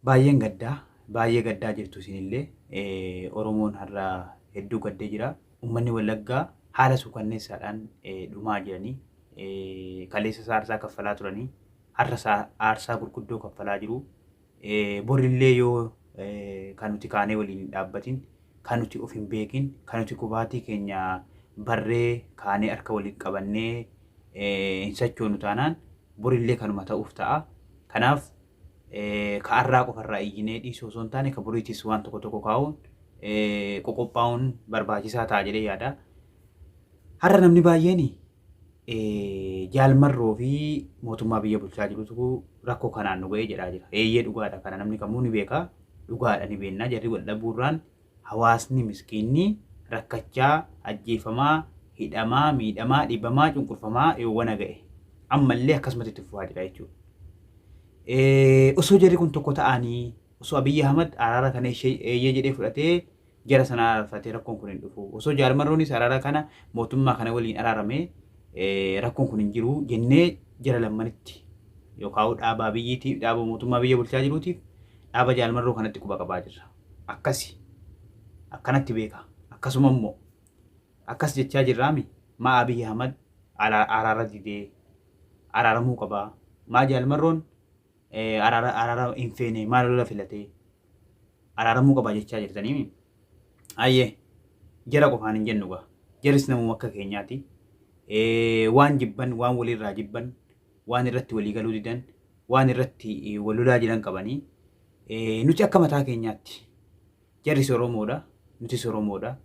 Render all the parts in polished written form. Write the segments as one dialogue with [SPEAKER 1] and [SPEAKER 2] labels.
[SPEAKER 1] Baay'een gaddaa, baay'ee gaddaa jirtu isinillee. Oromoon har'a hedduu gaddee jira. Uummanni Wallaggaa haala suukanneessaadhaan dhumaa jiranii. Kaleessa aarsaa kaffalaa turanii. Har'a aarsaa gurguddoo kaffalaa jiru. Borillee yoo kan nuti kaanee waliin hin dhaabbatin, kan nuti of hin beekin, kan nuti kubaatii keenya barree kaanee harka waliin qabannee hin sochoonu taanaan borillee kanuma ta'uuf ta'a. Kanaaf ka arraa qofarraa iyyinee dhiisuu osoo hin taane ka boriitis waan tokko tokko kaa'uun qoqophaa'uun barbaachisaa ta'a jedhee yaada. Har'a namni baay'een Jaal Marroo fi mootummaa biyya bulchaa jirutu rakkoo kanaan nu ga'ee jedhaa jira. Eeyyee dhugaadha kana namni kamuu ni beeka. Dhugaadha ni beekna. Jarri wal dhabuurraan hawaasni miskiinni rakkachaa, ajjeefamaa, hidhamaa, miidhamaa, dhibamaa, cunqurfamaa yoowwana ga'e. Ammallee akkasumatti itti fufaa jira jechuudha. Osoo jarri kun tokko ta'anii osoo Abiyyi Ahmad araara kana eeyyee jedhee fudhatee jara sana araarfatee rakkoon kun hin dhufu. Osoo Jaal Marroonis araara kana mootummaa kana waliin araaramee rakkoon kun hin jiru jennee jara lammanitti yookaan dhaaba Abiyyiitiif dhaaba mootummaa biyya bulchaa jiruutiif dhaaba Jaal Marroo kanatti quba qabaa jirra. Akkasi. Akkanatti beeka. Akkasuma immoo akkas jechaa jirraami maa Abiyyi Ahmad araara didee araaramuu qabaa. Maa Jaal Marroon araara araara hin feene maa lola filatee araaramuu qaba jechaa jirtanii. Ayyee jara qofaan hin jennu gaa. Jaris namuma akka keenyaati. Waan jibban, waan walirraa jibban, waan irratti walii galuu didan, waan irratti wal lolaa jiran qabanii. Nuti akka mataa keenyaatti jarris Oromoodha, nutis Oromoodha.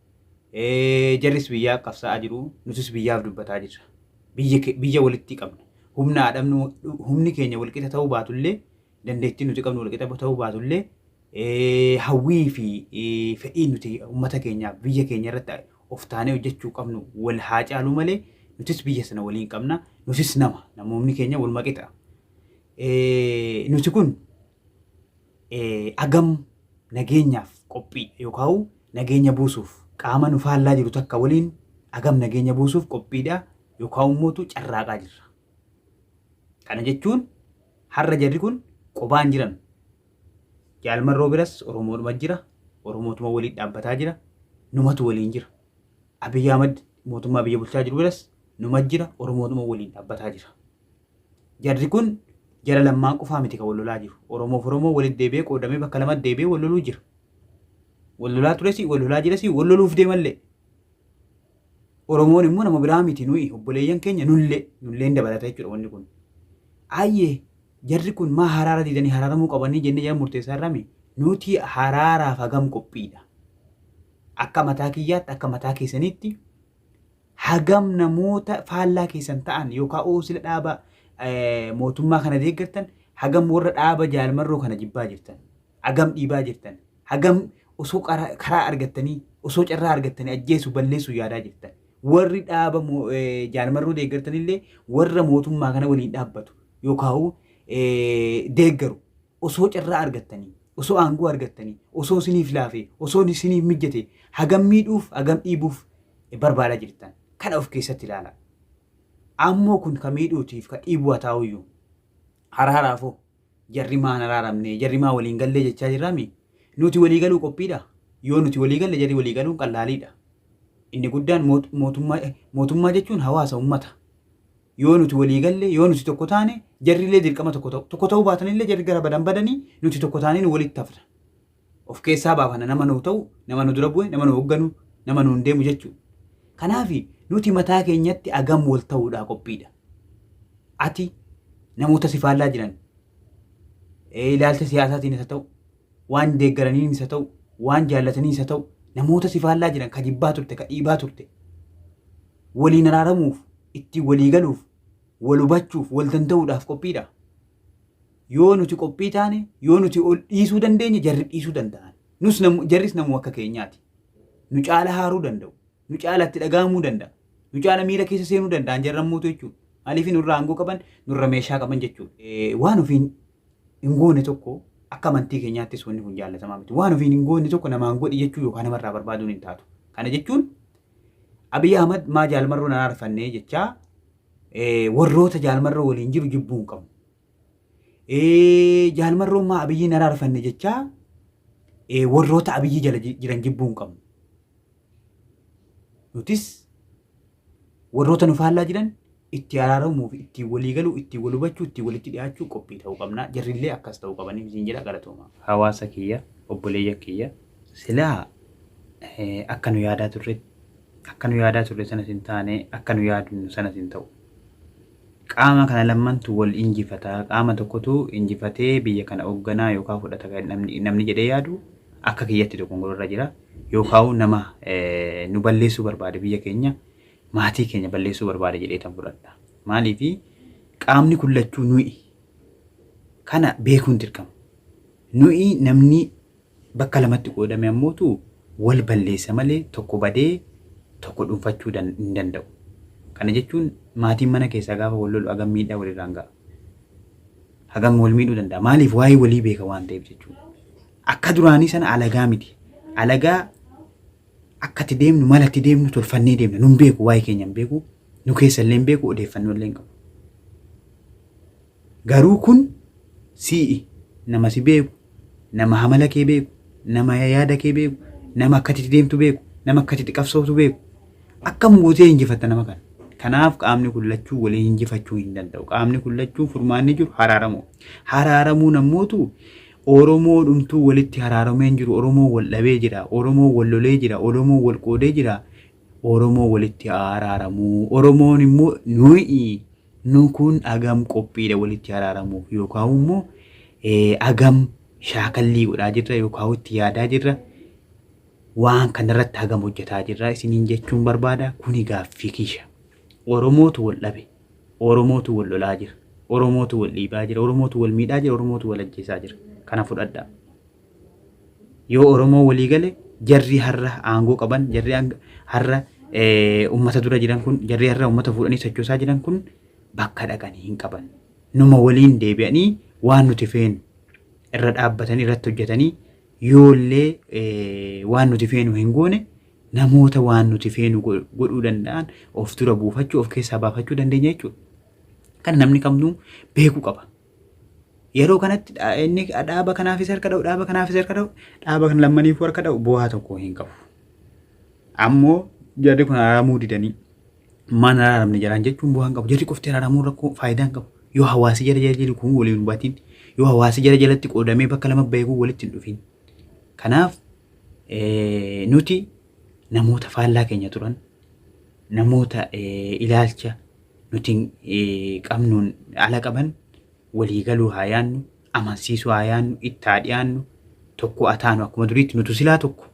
[SPEAKER 1] Jarris biyyaa qabsaa'aa jiru, nutis biyyaaf dubbataa jirra. Biyya walitti qabna. Humna haa dhabnu, humni keenya walqixa ta'uu baatullee, dandeettiin nuti qabnu walqixa ta'uu baatullee, hawwii fi fedhii nuti uummata keenyaaf biyya keenya irratti of taanee hojjechuu qabnu wal haa caaluu malee nutis biyya sana waliin qabna. Nutis nama, namoonni keenya waluma qixa. Nuti kun agam nageenyaaf qophii yookaan nageenya buusuuf qaama nu faallaa jiru takka waliin agam nageenya buusuuf qophiidha yookaan immoo carraaqaa jirra. Kana jechuun har'a jarri kun qobaan jiran. Jaal Marroo biras Oromoodhuma jira. Oromootuma waliin dhaabbataa jira. Numatu waliin jira. Abiyyi Ahmad mootummaa biyya bulchaa jiru biras numa jira. Oromoodhuma waliin dhaabbataa jira. Jarri kun jara lammaan qofaa miti kan wal lolaa jiru. Oromoof Oromoo walitti deebi'ee qoodamee bakka lamatti deebi'ee wal loluu jira. Wal lolaa tures, wal lolaa jiras, wal loluuf deemallee. Oromoon immoo nama biraa miti nuyi obboleeyyan keenya nullee nulleen dabalata jechuudha wanni kun. Ayyee jarri kun maa haraara didanii haraaramuu qabanii jennee jara murteessaa irrami nuti haraaraaf hagam qophiidha. Akka mataa kiyyaatti akka mataa keessaniitti hagam namoota faallaa keessan ta'an yookaan oo sila dhaaba mootummaa kana deeggartan hagam warra dhaaba Jaal Marroo kana jibbaa jirtan. Hagam dhiibaa jirtan. Hagam osoo karaa argattanii osoo carraa argattanii ajjeesuu balleessuu yaadaa jirtan. Warri dhaaba Jaal Marroo deeggartanillee warra mootummaa kana waliin dhaabbatu yookaan deeggaru osoo carraa argattanii osoo aangoo argattanii osoo isiniif laafee osoo isiniif mijjate hagam miidhuuf hagam dhiibuuf barbaadaa jirtan. Kana of keessatti ilaala. Ammoo kun ka miidhuutiif ka dhiibuu haa ta'uyyuu haraaraafoo Jarri maa hin araaramne, jarri maa walii hin gallee jechaa jirraami? Nuti walii galuu qophiidha? Yoo nuti walii galle jarri walii galuun qallaaliidha. Inni guddaan mootummaa mootummaa jechuun hawaasa ummata. Yoo nuti walii galle, yoo nuti tokko taane jarrillee dirqama tokko ta'u. Tokko ta'uu baatanillee jarri gara badan badanii nuti tokko taanee nu walitti hafna. Of keessaa baafana nama nuu ta'u, nama nu dura bu'e, nama nu hogganu, nama nuun deemu jechuudha. Kanaaf nuti mataa keenyatti agam wal ta'uudhaa qophiidha. Ati namoota si faallaa jiran ilaalcha siyaasaatiin isa ta'u, waan deeggaraniin isa ta'u, waan jaallataniin isa ta'u, namoota si faallaa jiran ka jibbaa turte, ka dhiibaa turte, waliin araaramuuf, ittiin walii galuuf, wal hubachuuf, wal danda'uudhaaf qophiidha. Yoo nuti qophii taane, yoo nuti ol dhiisuu dandeenye jarri dhiisuu danda'an. Nus namu, jarris namuma akka keenyaati. Nu caala haaruu danda'u. Nu caala itti dhaga'amuu danda'a. Nu caala miira keessa seenuu danda'an jarri ammootu jechuudha. Maaliif nurra aangoo qaban, nurra meeshaa qaban jechuudha. Waan ofiin hin goone tokko akka amantii keenyaattis wanni kun jaallatamaa miti. Waan ofiin hin goone tokko namaan godhi jechuu yookaan namarraa barbaaduun hin taatu. Kana jechuun Abiy Ahmad maa Jaal Marroon araarfannee jechaa warroota Jaal Marroo waliin jiru jibbuu hin qabnu. Jaal Marroon maa Abiyyiin araarfanne jechaa warroota Abiyyii jala jiran jibbuu hin qabnu. Nutis warroota nu faallaa jiran itti araaramuu fi ittiin walii galuu, ittiin wal hubachuu, ittiin walitti dhiyaachuu qophii ta'uu qabna. Jarrillee akkas ta'uu qabanii isin jedha galatooma. Hawaasa kiyya, obboleeyyan kiyya, silaa akka nu yaadaa turretti, akka nu yaadaa turre sanas hin taane, akka nu yaadnu sanas hin ta'u. Qaama kana lammantu wal injifata, qaama tokkotu injifatee biyya kana hoogganaa yookaan fudhata kan namni jedhee yaadu akka kiyyatti dogongora irra jira. Yookaan nama nu balleessuu barbaade, biyya keenya, maatii keenya balleessuu barbaade jedhee tan fudhadha. Maaliifi qaamni kun lachuu nuyi kana beekuun dirqama. Nuyi namni bakka lamatti qoodame ammootu wal balleessa malee tokko badee tokko dhuunfachuu hin danda'u. Kana jechuun maatiin mana keessaa gaafa wal lolu hagam miidhaa walirraan ga'a. Hagam wal miidhuu danda'a. Maaliif waa'ee walii beeka waan ta'eef jechuudha. Akka duraanii sana alagaa miti. Alagaa akka itti deemnu, mala itti deemnu tolfannee deemna. Nun beeku, waa'ee keenya hin beeku. Nu keessa illee hin beeku, odeeffannoo illee hin qabu. Garuu kun si'i nama si beeku, nama hamala kee beeku, nama yaada kee beeku, nama akka itti deemtu beeku, nama akka itti qabsootu beeku. Akkam gootee injifatta nama kana? Kanaaf qaamni kun lachuu waliin injifachuu hin danda'u. Qaamni kun lachuu furmaanni jiru haraaramuu. Haraaramuun ammootu Oromoo dhumtuu walitti haraaramee hin jiru. Oromoo wal dhabee jira. Oromoo wal lolee jira. Oromoo wal qoodee jira. Oromoo walitti haraaramuu. Oromoon immoo nuyi nu kun agam qophiidha walitti haraaramuuf, yookaan immoo agam shaakallii godhaa jirra yookaan itti yaadaa jirra, waan kanarratti hagam hojjetaa jirra isiniin jechuun barbaada. Kuni gaaffii kiyya. Oromootu wal dhabe. Oromootu wal lolaa jira. Oromootu wal dhiibaa jira. Oromootu wal miidhaa jira. Oromootu wal ajjeesaa jira. Kana fudhadhaa. Yoo Oromoo walii gale, jarri har'a aangoo qaban, jarri har'a uummata dura jiran kun, jarri har'a uummata fuudhanii sochoosaa jiran kun bakka dhaqanii hin qaban. Numa waliin deebi'anii waan nuti feenu irra dhaabbatanii irratti hojjetanii, yoollee waan nuti feenu hin goone, namoota waan nuti feenu godhuu danda'an of dura buufachuu, of keessaa baafachuu dandeenya jechuudha. Kana namni kamuu beekuu qaba. Yeroo kanatti inni dhaaba kanaafis harka dha'u, dhaaba kanaafis harka dha'u, dhaaba kana lammaniifuu harka dha'u bu'aa tokko hin qabu. Ammoo jarri kun araaramuu didanii maan araaramne jaraan jechuun bu'aa hin qabu. Jarri qofti araaramuu rakkoo faayidaa hin qabu. Yoo hawaasi jara jala jiru kun waliin hubatiin, yoo hawaasi jara jalatti qoodamee bakka lama bahee kun walitti hin dhufin. Kanaaf nuti namoota faallaa keenya turan, namoota ilaalcha nuti qabnuun ala qaban walii galuu haa yaannu, amansiisuu haa yaannu, itti haa dhiyaannu, tokko haa taanu akkuma duriitti nutu silaa tokko.